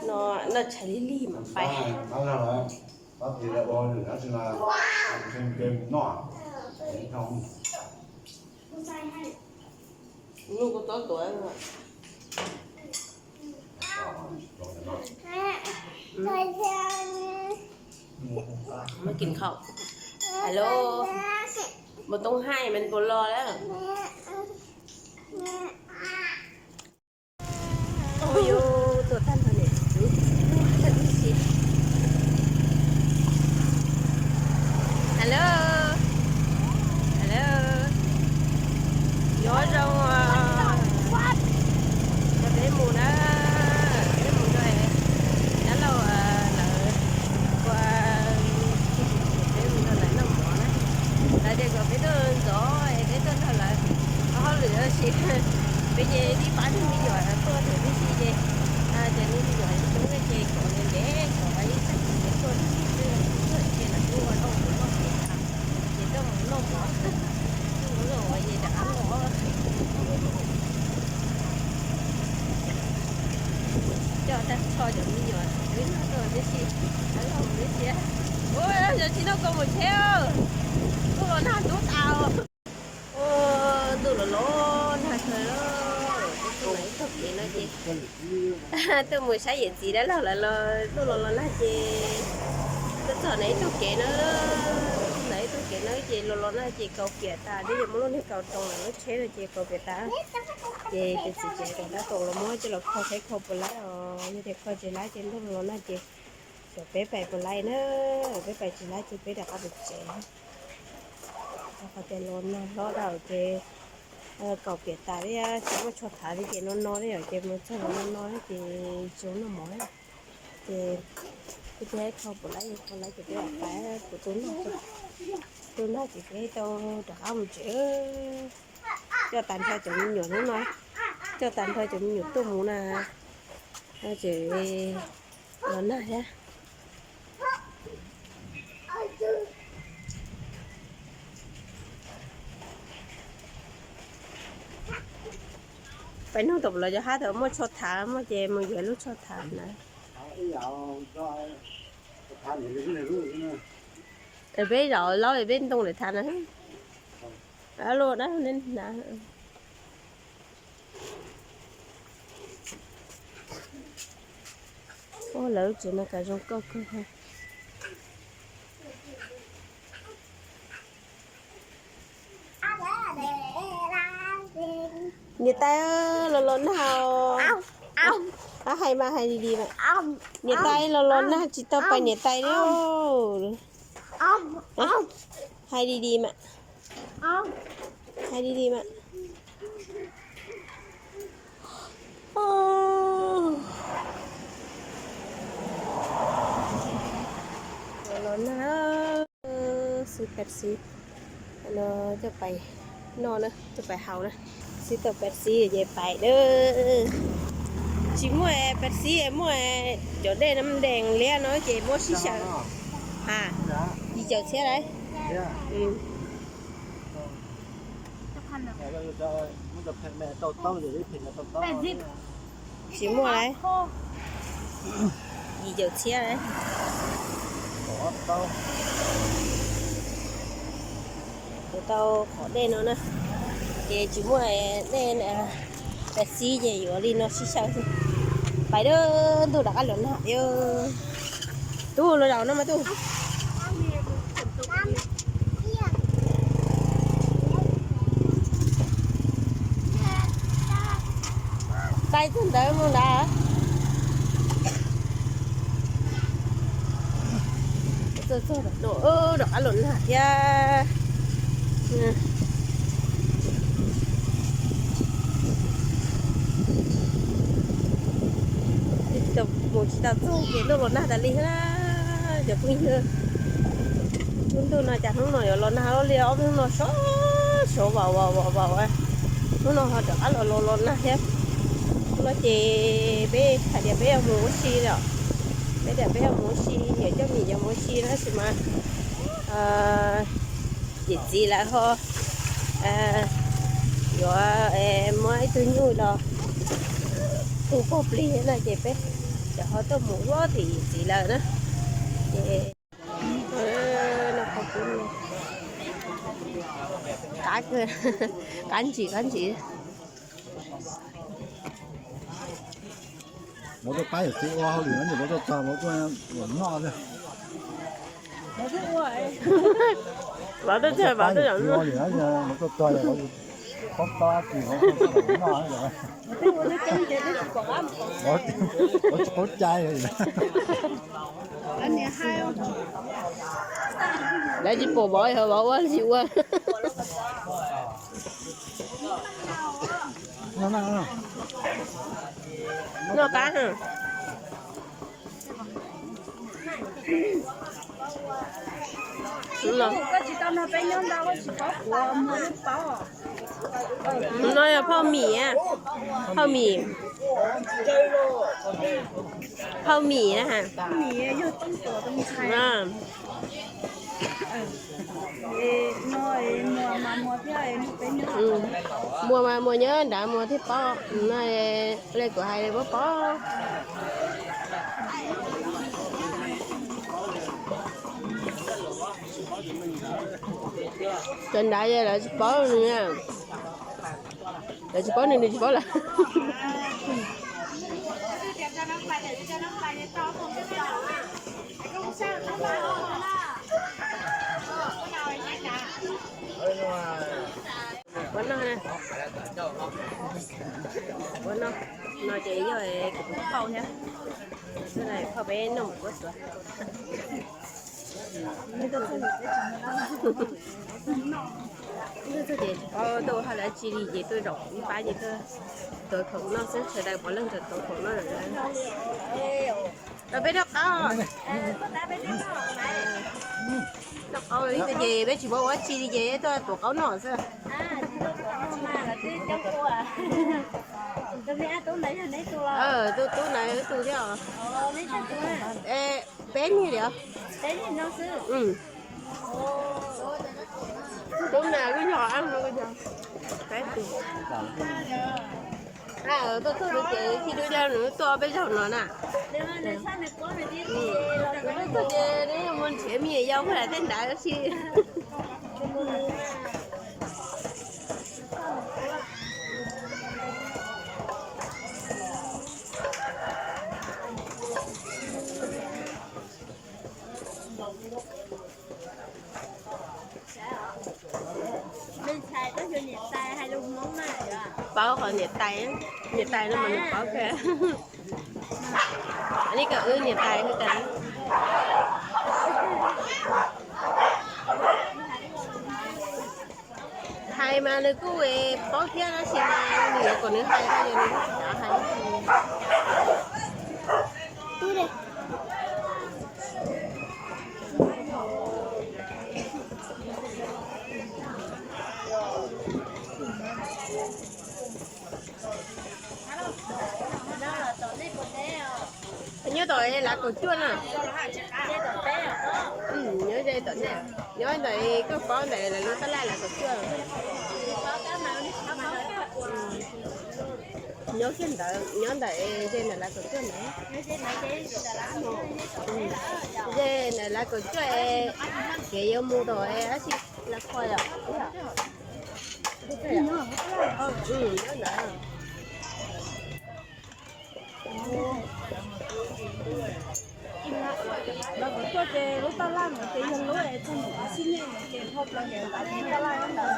No, noj tshais lig lig mas pais. Nub kuv tob tuav. Muab kis khau. Alo, mus toob haij mas puas los lawm? Ua yuav tuaj tag nrho niam txiv. Alo, alo, nyob zoo os. Peb mus na, peb mus rau dab laug lawv ua, peb mus nrog lawv noj mov na. Lawv tias kom peb tuaj ntxov es peb tuaj nrog lawv ua hauj lwm tab sis peb ces tib pab niag me nyuam tuaj thaum tib si ces, ces niag me nyuam coob ces kom ntev ntev kom ib tag kis ces tuaj tib si xwb, tuaj ces lawv kuj ua rau kuv noj peb tas ces tuaj noj mov, tuaj mus zog uas ces rov qab los. Coj tag nrho cov me nyuam twb noj tuaj tib si, dab laug tib si. Ua yog tsis noj koj mus tsheb, ntuj los nag ntub tas. Ua ntuj los los nag kawg, tuaj ib tug kev no ces tuaj mus saib yawm txiv dab laug lawv los ntuj los los nag ces tuaj txog na ib tug kev na, na ib tug kev na ces los los nag ces kaus piam tas, twb yog muaj lub niag kaus roos lawm lub tsheb no ces kaus piam tas. Ces tus txiv ces rov qab los muab coj los kho saib kho puas laib os, yog tias kho tsis laib ces ntuj los los nag ces xyov peb pais puas laib na, peb pais tsis laib ces peb rov qab mus tsev. Qhov tias los nag hlob dhau ces kaus piam tas thiab tsis muaj tshuaj thav li ces no no li os, ces mus txog los no no ces tsis noj mov. Ces peb thiaj kho puas laib, kho laib ces peb pais, kuv tu nag, tu nag ces peb tau rov qab mus tsev. Coj tag nrho cov me nyuam hnub no, coj tag nrho cov me nyuam tuaj mus na, tseem los nag thiab. Pais nug tom lawv cov hab tau muaj tshuaj thav muaj ces mus yuav lub tshuaj thav na. Peb zaum laub peb ntoo lawm thav na. Lub dab na. Lawv tsev no kav zoo kauj kawg. Niam tais, los los nag os. Hais mas hais li li mas. Niam tais, los los nag tsis tau pais niam tais li. Hais li li mas. Hais li li mas. Los nag xwb pes xwb, no coj pais noj na, coj pais haus na. Xwb tau pes xwb ces pais na. Tsis muaj pes xwb, muaj cov dej nam dees liab no ces muab sib xyaw. Ha, yim caum txhiab lauj. Tsis muaj lauj. Yim caum txhiab lauj. Kuv tau qhov dej no na, ces tsis muaj dej, pes xwb ces yuav li no sib xyaw xwb. Pais dab ntug rov qab los nag thiab. Tub los zaum no mas tub. Tais tug ntawd mus ntag. Txog txog no rov qab los nag thiab. Mus tsis tau txog ces ntuj los nag tas li thiab cov phooj ywg. Lub ntuj no cas hnub no yuav los nag li, ob peb hnub no sov sov vaus vaus vaus vaus. Hnub no ho rov qab los los los nag thiab. Hnub no ces peb hais tias peb yuav mus ua si lawm, peb tias peb yuav mus ua si, yuav coj me nyuam mus ua si no tab sis mas yawm txiv lawv ho Yuav muab ib tug nyuj los hu pog plig no ces peb cov ho tuaj mus ua tim txiv lawm na. Ces qab ntsim qab ntsim. Vauv tuaj pab yawm txiv ua hauj lwm no ces vauv tuaj txog vauv tuaj noj xwb. Vauv tuaj txog vauv tuaj noj. Paub cai. Lawv tsis pom vauv, vauv ua tsis ua. Noj qab. No yog phauj mim, phauj mim, phauj mim na. Muas mas muas nyob nrad muas thiaj paub, no li kuv hais li paub paub. Cov nrad lawv tsis paub nws, lawv tsis paub nws, nws tsis paub lawv. Ua no, ua no, no ces yog kuv tus phauj thiab, phauj peb noj mus kuab tuav. Ces tsis paub tuaj ua hauj lwm tsi li ces tuaj zaum ib pab ces tuaj tuav khoom noj xwb, sawv daws puav leej tuav khoom noj lawm. Los peb noj qaub. Noj qaub ces peb tsis paub ua tsi li ces tuaj tuav qaub noj xwb. Tus tub ntawd tus thiab os. Peb niag li os. Tub na lub nyuag ab, peb tus. Tuaj txog ces txij lub caij nws tuaj peb zaug no na. Tuaj ces nws yuav mus nrhiav me nyuam yaus puag nram tej nrad si. Paub qhov niam tais, niam tais no mas nws paub kawg. Li kom wb niam tais wb tas. Hais mas nws kuj paub thiab tab sis mas nws yuav kom nws hais, nws tsis xav hais. Nyob tom lav kaum cuaj na. Nyob ze tom ntej, nyob ntawm koj paub ntawm lawv lub tab laj lav kaum cuaj. Nyob kiag ntawd, nyob ntawm ze ntawm lav kaum cuaj ntawd. Ze ntawm lav kaum cuaj, kev yuav mus tom dab tsi, lav khuas yom. Nyob ntawd. Lawv kuj tuaj ces lub tab laj no ces yog lub es txog ntawm xib nyej ces ho pom tab laj ntawd,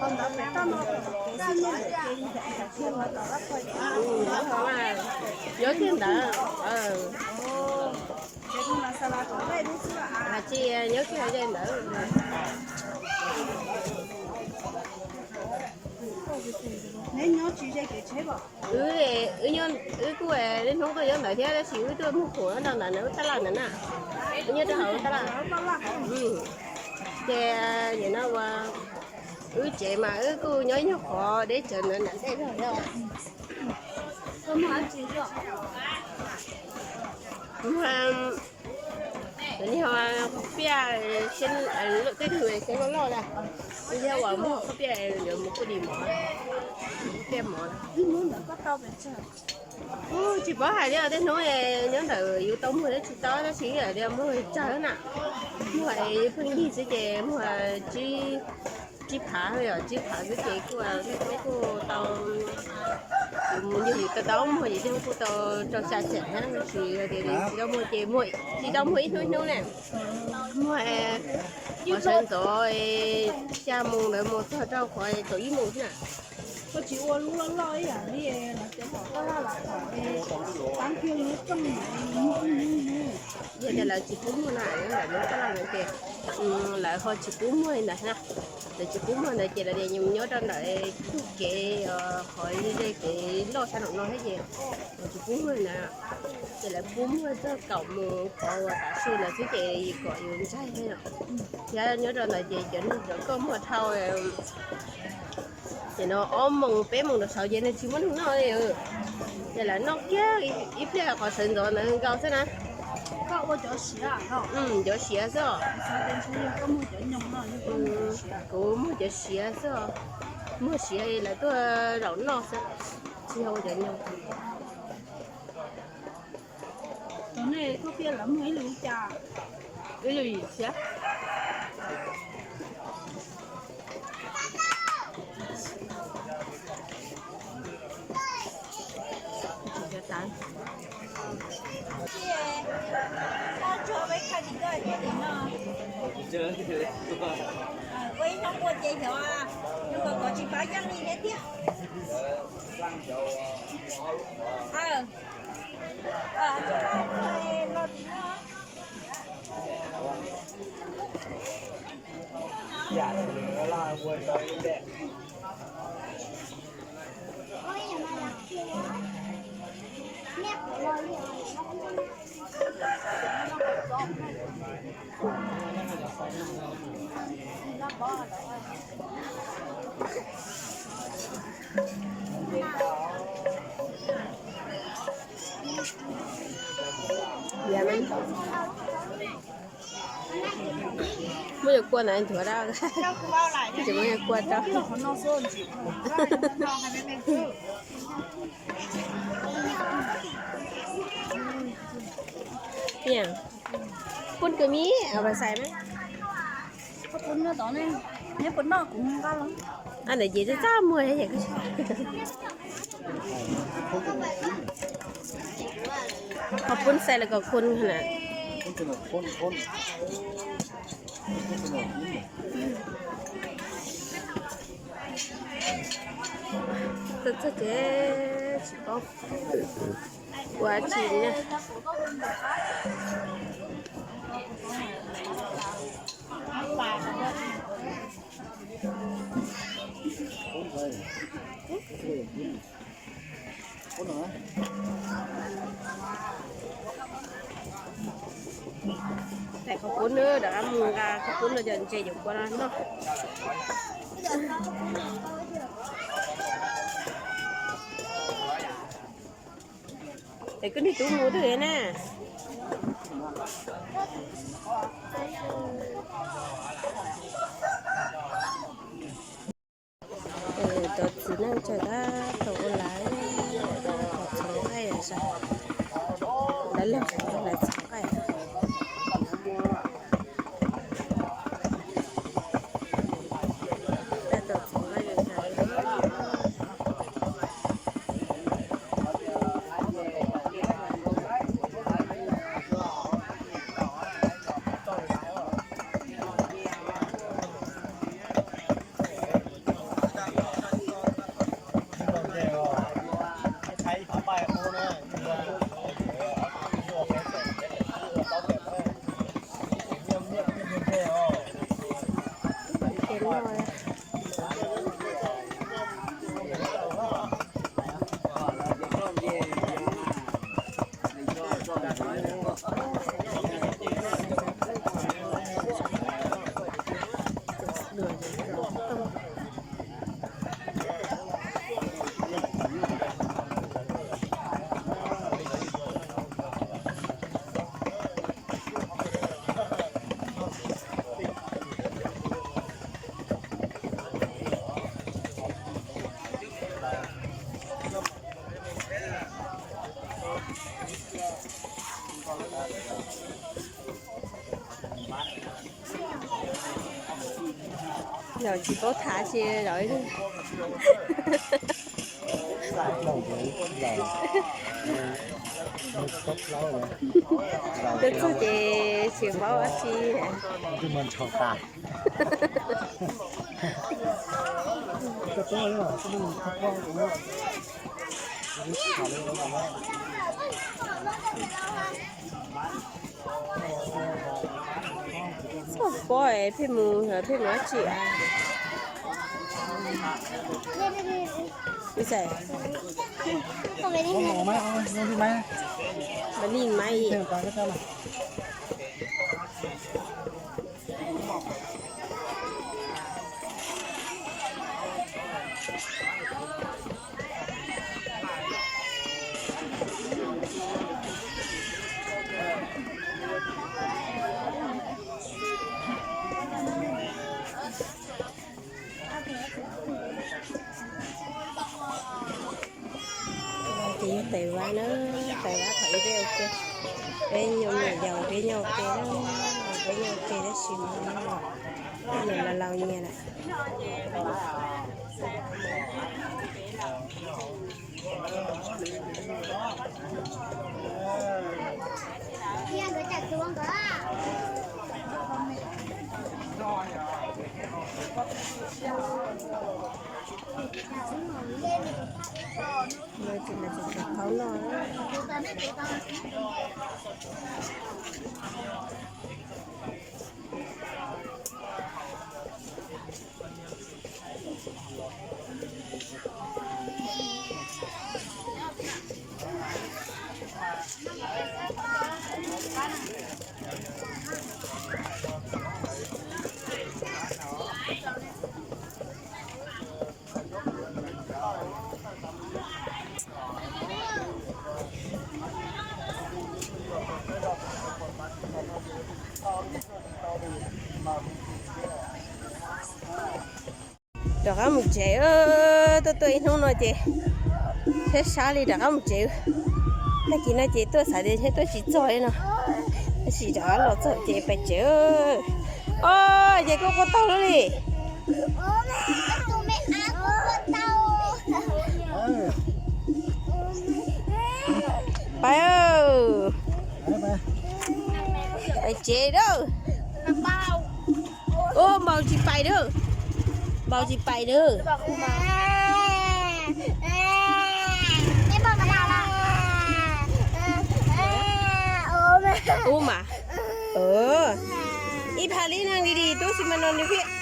ho ntawd pem toj no kev xib nyej ces yog ntawm ib cov tshuaj no tom lab koj. Nyob kiag ntawd. Tsis nyob kiag ze ntawd. Wb, wb kuj niaj hnub tuaj nyob ntawd thiab tab sis wb tuaj muag khoom rau ntawm lub tab laj ntawd na. Wb nyob rau hauv tab laj. Ces nim no ua wb tsev mas wb kuj nyob nyuag qhov deb tsawv ntawd nram ntej zog thiab. Cov niag piaj, tej tug xeev loj loj na, yog uas muag piaj yuav mus kuj dim mov, piaj mov. Tsis paub hais li, tej hnub nyob ntawm yus tau muag thiab tsis tau tab sis hais tias muag tsawg na. Muag pheej yig xwb ces muag tsib phav, tsib phav xwb ces kuj, kuj tau, yus tau tau muag ces kuj tau rau xya xees na, tab sis tias tsis tau muag ces, tsis tau muag ib hnub ib hnub ne. Muag qhov sawv ntxov xya moos ntawd mus txog rau qhov tsaus ib moos xwb na. Koj tsis ua lub loj loj ib yam li lawv cov tom Taj Laj los tom, tab kiag lub rooj muag ib hnub. Yog tias lawv tsis pub muag na, lawv lub Taj Laj no ces lawv ho tsis pub muag li ntawd na. Lawv tsis pub muag ntawd ces lawv tias nyob rau ntawm tug kev, qhov ze kev loj sab nraum no thiab ces lawv tsis pub muag li ntawd. Ces lawv pub muag txog kaum moos qhov uas tav su ntawd xwb ces kom yus ntsaig thiab. Thiab nyob rau ntawd ces cov neeg cov koj muag dhau ces no ob moos peb moos rau saud ces nws tsis muaj neeg noj li. Ces lawv noj kiag ib pliag qhov sawv ntxov ntawd nkaus xwb na. Cov siav xwb os. Kuv muag cov siav xwb os. Muag siav lawv tuaj zaum noj xwb, tsis yog ua cov nyoos. Ib lub yim txhiab. Ua ib hnub ua ces xyov, nws kom kom tsis pav yeej li thiab tiag. Muab cov kua ntawd nthuav rau, muab cov kua rau. Pun kws mib a pas xais na. Ntawm ces txaj muag. Ho pun xais los kom khun na. Txog ces tsis paub ua tsi na. Tais qhov pub na, rov qab mus nqa qhov pub no cov ntses cov kua no noj. Es koj niag tub mus twg na? Cov txiv neej tseem tab tom ua lawv txhoov nqaij, lawv los lawv txhoov nqaij. Tab tom txhoov nqaij. Zaum tsis paub tham tsis zaum. Tuaj txog ces tsis paub dab tsi. Txhob pob es pheej mus, pheej mus dab tsi. Ib txhais, ma li mai. Ces yog tais vab na, tais vab thaum ub peb ua ke, peb nyuam yaus peb nyob ua ke, peb nyob ua ke tab sis mas nws laus laus nyias lawm. Rov qab mus tsev, tuaj tuaj ib hnub no ces thiab sab li rov qab mus tsev. Tag kis no ces tuaj xav tias thiab tuaj tsis txog li no, tab sis rov qab los txog ces pais tsev. Os, ces koj quaj taug lawm li. Pais, pais tsev lawm. Ub, npaus tsis pais lawm. Npaus tsis pais lawm. Ub mas. Ib phav li neeg li li tub si mas no nws pheej